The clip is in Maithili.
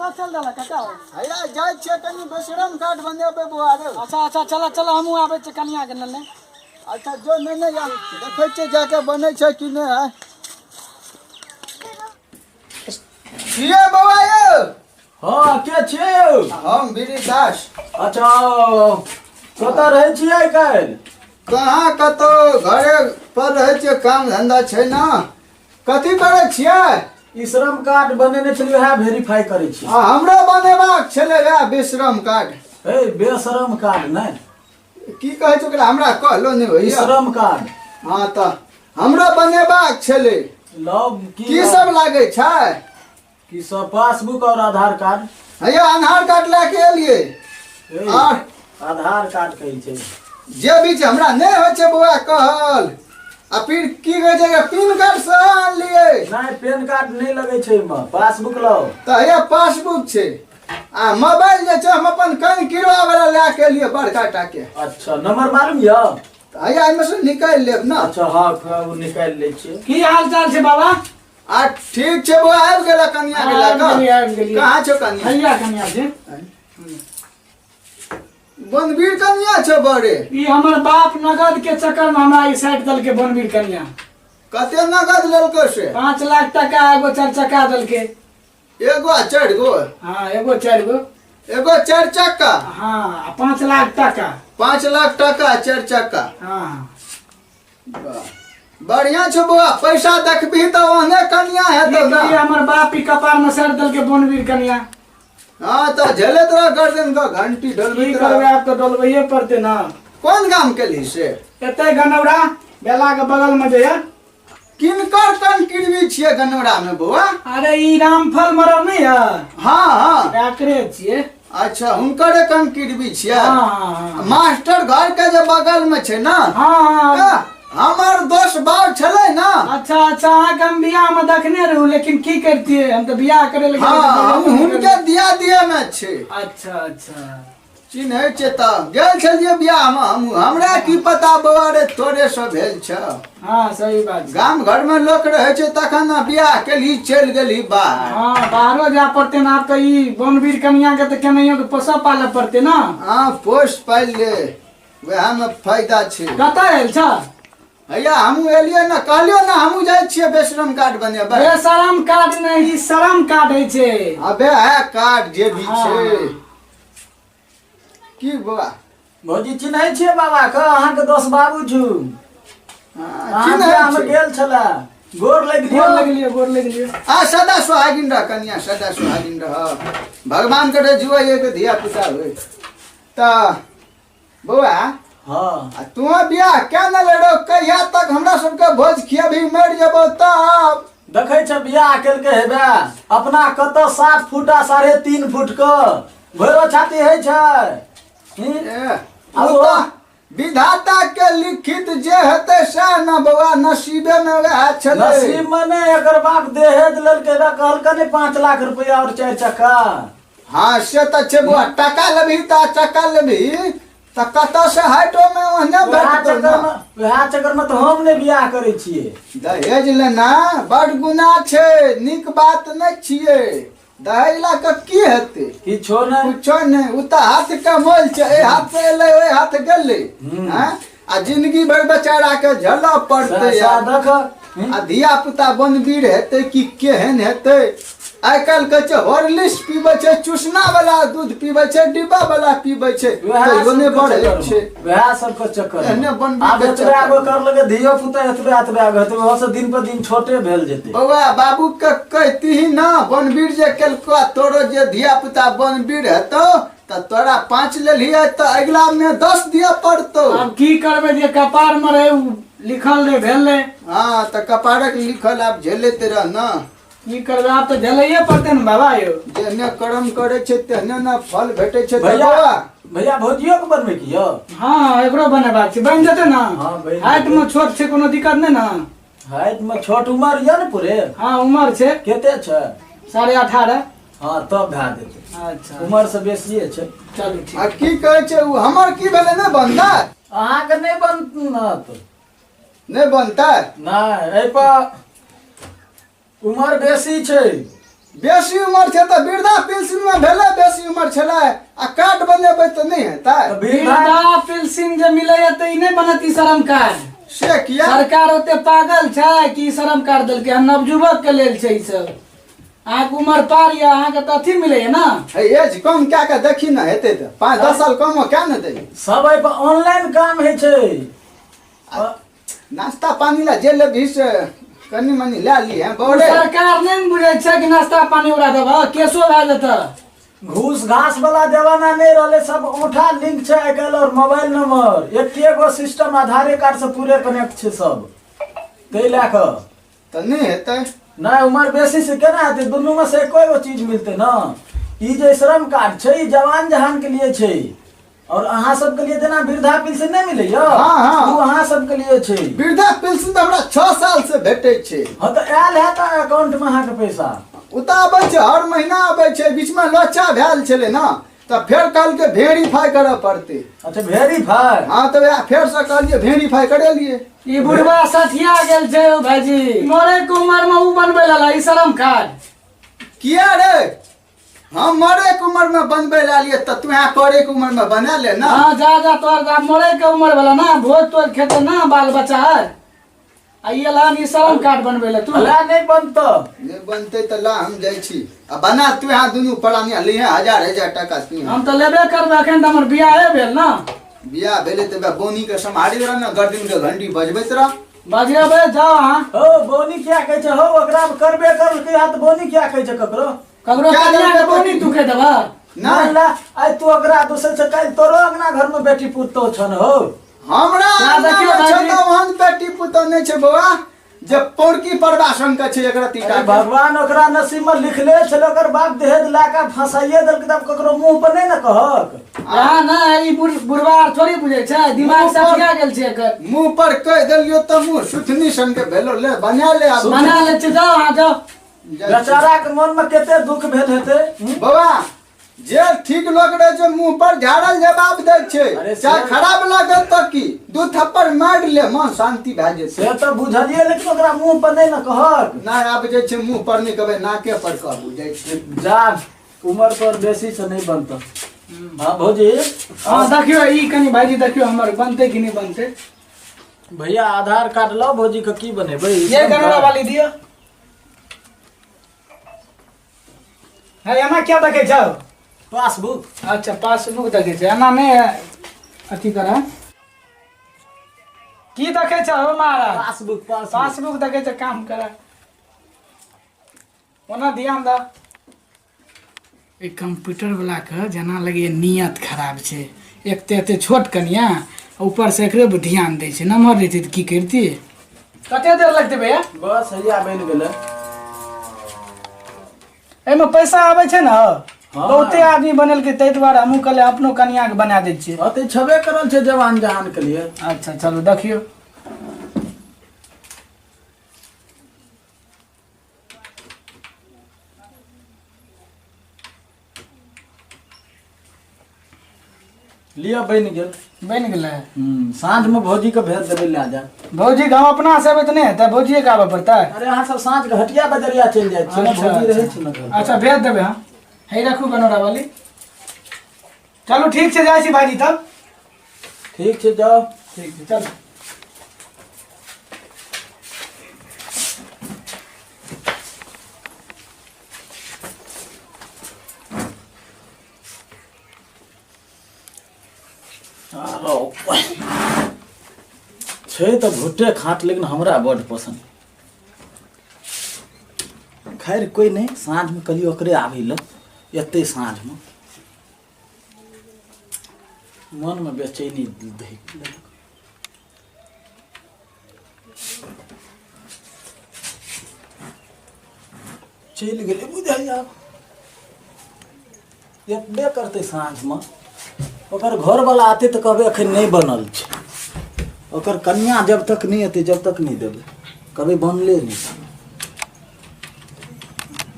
कतऽ चल देला काका हैया जाइ छियै कनि विश्राम कार्ड बनेबै बौआ रे। अच्छा अच्छा, चल चल, हमहूँ आबै छियै कनिया के नेने। अच्छा जो नेने जा, देखै छियै जाके बनै छै कि नहि है। छियै बौआ यौ? हँ, के छियै यौ? हम बीरी दास। अच्छा, कतऽ रहै छियै आइ काल्हि? कहाँ कतौ, घरे पर रहै छियै, काम धंधा छै ने। कथी करै छियै? ई श्रम कार्ड बनेने छलियै, वएह वेरीफाई करै छी। आ हमरो बनेबाक छलै वएह विश्राम कार्ड। हे, बेश्रम कार्ड नहि। की कहै छै ओकरा, हमरा कहलो नहि ई होइया। श्रम कार्ड। हँ, तऽ हमरो बनेबाक छलै। लव की की सब लागै छै? की सब, पासबुक और आधार कार्ड। हैया आधार कार्ड लए के एलियै। ए, आर आधार कार्ड कहै छै। जे भी छै, हमरा नहि होइ छै बौआ कहल। आ फिर की कहै छै, पिन कार्ड से आनलियै? नहि, पेन कार्ड नहि लगै छै एहिमे, पासबुक लाउ। तऽ हैया पासबुक छै आ मोबाइल जे छै हम अपन कनि किरवा वाला लए के एलियै बड़का टा के। अच्छा, नंबर मालूम यऽ? तऽ हैया एहिमे से निकालि लेब ने। अच्छा, हँ, ओ निकालि लै छियै। की हाल चाल छै बाबा? आ ठीक छै बौआ, आबि गेल कनिया के लए आबि गेलियै, कऽ? आबि गेलियै। कहाँ छौ कनिया? हैया कनिया छै। बनबीर कनिया छौ बड़े। ई हमर बाप नगद के चक्कर में हमरा ई साइड देलकै बनबीर कनिया। कते नगद लेलको से? 5 लाख टका, एगो चारि चक्का देलकै। एगो आ चारि गो? हाँ, एगो चारि गो। एगो चारि चक्का? हाँ, आ 5 लाख टका। 5 लाख टका आ चारि चक्का। हाँ। वाह, बढ़िया छौ बौआ, पैसा देखबही तऽ ओहने कनिया हेतौ ई ने। हमर बाप ई कपार में सर देलकै बनबीर कनिया। हाँ, तऽ झेलैत रह गर्दन के घंटी। की डोलबैत करबै रह। आब तऽ डोलबैये पड़तै ने। कोन गाम केलही से? एते गनौरा बेला के बगल में जे ये। किनकर कन किरबी छियै गनौरा में बौआ? अरे, ई रामफल मरल नहीं है? हाँ हाँ। एकरे छियै। अच्छा, हुनकरे कन किरबी छियै? हाँ हाँ हाँ। मास्टर घर के जे बगल में छै ना? हाँ हाँ। हमर दोस्त बाप छलै ना। अच्छा अच्छा, अहाँके हम बियाह में देखने रहू, लेकिन की करतियै, हम तऽ बियाह करे लए हाँ, हम हुनके दिया दिया में छै। अच्छा अच्छा। चिन्है छै तऽ गेल छलियै बियाह में हम। हमरा की पता बौआ रे, तोरे से भेल छ। हाँ, सही बात छै। गाम घर में लोक रहै छै तखन ने। बियाह केलही, चलि गेलही बाहर। हाँ, बाहरो जाय पड़ते ने आब तऽ। ई बनवीर कनिया के तऽ केनाहियो के पोसऽ पालऽ पड़ते ने। हाँ, पोस पालि ले, वएह में फायदा छै। कतऽ आयल छ? हैया हमहूँ एलियै ने, कहलियौ ने, हमहूँ जाइ छियै बेश्रम कार्ड बनेबै। बेशरम कार्ड नहि, ई शरम कार्ड होइ छै। अबे है कार्ड जे भी छै। की बौआ? भौजी, चिन्है छियै बाबा के? अहाँके दोस्त बाबू छु। हाँ, अहाँ चिन्है बियाहमे छियै। गेल छलै, गोर लागि गोर लियौ। लगलियै, गोर लगलियै। आ सदा सोहागिन रह कनिया, सदा सोहागिन रह। भगवान करे जुआइए के धिया पुता होय। तऽ बौआ, आ तू बियाह क्या न लेड़ो? कहिया तक हमरा सबके भोज खियाबी? मरि जेबो तब। देखै छ, बियाह केलकै हेबे अपना कतऽ 7 फुट आ 3.5 फुट के भैरो छाती होइ छै, हूँ? ए, आ ओ ओ- तऽ विधाता के लिखित जे हेतै सएह ने बौआ, नसीबे मे वएह छलै। नसीब में नहि, एकर बाप दहेज लेलकै बे, कहलकै ने 5 लाख रुपया और चारि चक्का। हाँ, से तऽ छै बौआ, टका लेबही तऽ चक्का लेबही तऽ कतऽ से हाइटो मे ओहने वएह भेटतौ चक्कर ने। में, वएह चक्कर में तऽ हम नहि बियाह करै छियै। दहेज लेना बड़ गुना छै, नीक बात नहि छियै। दहेज लए कऽ की हेतै? किछो नहि। कुछो नहि, ओ तऽ हाथ के मोल छै, एहि हाथ से एलै, ओहि हाथ गेलै। हैं? आ जिंदगी भरि बेचारा के झेलऽ पड़तै। सएह यार। देख। आ धिया पुता बनबीर हेतै कि केहन हेतै? आइ काल्हि कहै छै हॉर्लिक्स पीबै छै, चूसना वाला दूध पीबै छै, डिब्बा वाला पीबै छै, वएह तैयो नहि सबके बढ़ै चक्कर छै। मे, वएह सबके चक्कर मे। एहने बनबी आब के एतबे आगो चक्कर मे। कर लगे, धियो पुता एतबे एतबे आगो हेतै, ओहो से दिन पर दिन छोटे भेल जेतै। बौआ, बाबू के कहतीही ना, बनबीर जे केलको आ तोरो जे धिया पुता बनबीर हेतौ तऽ तोरा 5 लेलही तऽ अगिला मे 10 दिअ पड़तौ। आब की करबै, जे कपार में रहे उ लिखल रहे, भेल रहे। हँ, तऽ कपारक लिखल आब झेलैत रह न। की करबै, आब तऽ झेलैये पड़तै ने बाबा यौ। जेहने कर्म करै छै तेहने ने फल भेटै छै। तऽ भैया, बौआ, भैया, भौजियो के बनबै की यौ? हाँ, एकरो बनेबाक छै, बनि जेतै ने? हाँ, बनि हाइट जेतै। में छोट छै, कोनो दिक्कत नहि ने? हाइट में छोट, उमर यऽ ने पूरे? हाँ, उमर छै। कते छै? 18.5। हाँ, तब भए जेतै। अच्छा। उमर से बेसिए छै। चलू ठीक। आ की कहै छै ओ, हमर की भेलै, नहि बनतै? अहाँके नहि बनत। नहि बनतै? नहि, एहि पर उमर बेसी छै। बेसी उमर छै तऽ वृद्धा पेंशन मे भेलै बेसी उमर छलै आ कार्ड बनेबै तऽ नहि हेतै तऽ वृद्धा वृद्धा पेंशन जे मिलैया तऽ ई नहि बनत ई श्रम कार्ड से किया सरकार ओते पागल छै कि ई श्रम कार्ड देलकै हम नवयुवक के लेल छै ई सब अहाँके उमर पार यऽ अहाँके तऽ अथी मिलैया ने हे एज कम कए कऽ देखी ने हेतै तऽ 5-10 साल कम कए ने दै सब एहि पर ऑनलाइन काम होइ छै नाश्ता पानी ला जे लेबही से कनि मनि लए ली हैं बौरे सरकार नहि ने बुझै छै कि नाश्ता पानी ओकरा देबह केसो भए जेतह घूस घास वाला जमाना नहीं रहले सब औंठा लिंक छै आइ काल्हि और मोबाइल नंबर एके गो सिस्टम आधारे कार्ड से पूरे कनेक्ट छै सब ताहि लए कऽ तऽ नहि हेतै नहि उमर बेसी से केना हेतै दुनू में से एको गो चीज मिलतै ने ई जे श्रम कार्ड छै ई जवान जहान के लिए छै और अहाँ सबके लिए जेना वृद्धा पेंशन नहि मिलैया हाँ, हाँ। ओ अहाँ सबके लिए छै वृद्धा पेंशन तऽ हमरा 6 साल से भेटै छै हाँ तऽ आयल हैत अकाउंट में अहाँके पैसा ओ तऽ आबै छै हर महीना आबै छै बीचमे लोचा भेल छलै ने तऽ फेर कहलकै वेरीफाई करऽ पड़तै अच्छा वेरीफाई हाँ तऽ वएह फेरसँ कहलियै वेरीफाई करेलियै ई बुढ़वा सठिया गेल छै यौ भाईजी मरे के उमर में ऊ बनबै लला ई शरम कार्ड किया रे हम मरे के उम्र में बनबै ला लिए तऽ तू करे के उम्र में बना ले ना हाँ जा जा तोहर आब मरे के उमर वाला ना भोज तोज खेते ना बाल बच्चा है आ ये ला ई शरम कार्ड बनबै ले तू अला नहीं बनतो नहि बनतै तऽ ला हम जाइ छी आ बना तू यहाँ दुनू प्राणी लिहे हजार हजार टाका तू हम तऽ लेबे करबै एखन तऽ हमर बियाहे भेल ना बियाह भेलै तऽ बोनी के सम्हारी रह ने गर्दिन के घंटी बजबैत रह बजेबै जाओ अहाँ हो बोनी क्या कहै छै हो ओकरा मे करबे करलकै हाथ बोनी क्या कहै छै ककरो ककरो क्या कन्या के देलकै बोनी तू के देबा नहि ला आइ तू ओकरा दोसर से काल्हि तोरो अंगना घर में बेटी पुतोह छन हो हमरा क्या देखियौ अंगना मे भाईजी? छै तऽ ओहन बेटी पुतोह नहि छै बौआ जे पौड़की परवासन के छै एकरा तीटा अरे भगवान ओकरा नसीब में लिखले छल ओकर बाप दहेज ला के फंसाइए देलकै तब ककरो मुंह पर नहीं ने कहक यहाँ ना ई बुढ़वा आर थोड़ी बुझै छै दिमाग सठिया गेल छै एकर मुंह पर कहि देलियो तऽ मुंह सुथनी सन के भेलो ले बना ले आब बना ले छै जाओ अहाँ जाओ बेचारा के मन में कते दुख भेल हेतै हम्म? बौआ जे ठीक लोग रहे छै मुंह पर झाड़ल जवाब दै छै अरे चाहे से- खराब लागत तऽ की दू थप्पड़ मारि ले मन शांति भए जेतै से तऽ बुझलियै लेकिन ओकरा मुंह पर नहीं ने कहक नहि आब जे छै मुंह पर नहि कहबै नाके पर कहू जाइ छै जा उमर तोर बेसी से नहीं बनतो हाँ भौजी हाँ देखियौ ई कनि भाईजी देखियौ हमर बनतै कि नहि बनतै भैया आधार कार्ड लाओ भौजी के की बनेबै ये गनोरा वाली दियौ है एना क्या देखै छौ पासबुक अच्छा पासबुक देखै छै एना नहि अथी कर की देखै छौ हौ महाराज पासबुक पासबुक पासबुक देखै छै काम कर ओना ध्यान दऽ ई कंप्यूटर वाला के जेना लगैए नियत खराब छै एक तऽ एते छोट कनिया ऊपर से एकरे पर ध्यान दै छै नमहर रहितै तऽ की करितियै कते देर लगतै भैया बस हैया बनि गेलै एहिमे पैसा आबै छै ने हाँ। बहुते आदमी बनेलकै ताहि दुआरे हमहूँ कहलियै अपनो कनियाके बना दै छियै हाँ तऽ ई छेबे करल छै जवान जहान के लिए अच्छा चलू देखियौ लिअ बनि गेल बनि गेलै साँझ में भौजी के भेज देबै लए जा भौजी गाँव अपना से अबै तऽ नहि हेतै भौजिए के आबऽ पड़तै अरे अहाँ सब साँझ के हटिया बजरिया चलि जाइ छियै ने अच्छा, भौजी रहै अच्छा। छै ने घर पर। अच्छा भेज देबै हम हे रखू बनोरा वाली चलू ठीक छै जाइ छी भाईजी तब ठीक छै जाउ ठीक छै चलू आरो छै तऽ भुट्टे खाट लेकिन हमरा बड्ड पसन्द खैर कोइ नहि साँझमे कहलियै ओकरे आबै लए एतै साँझमे मनमे बेचैनी धरि लेलक चलि गेलै बुझाइया एतबे करतै साँझमे ओकर घरवला अतै तऽ कहबै एखन नहि बनल छै ओकर कनिया जब तक नहि एतै जब तक नहि देबै कहबै बनले नहि छै।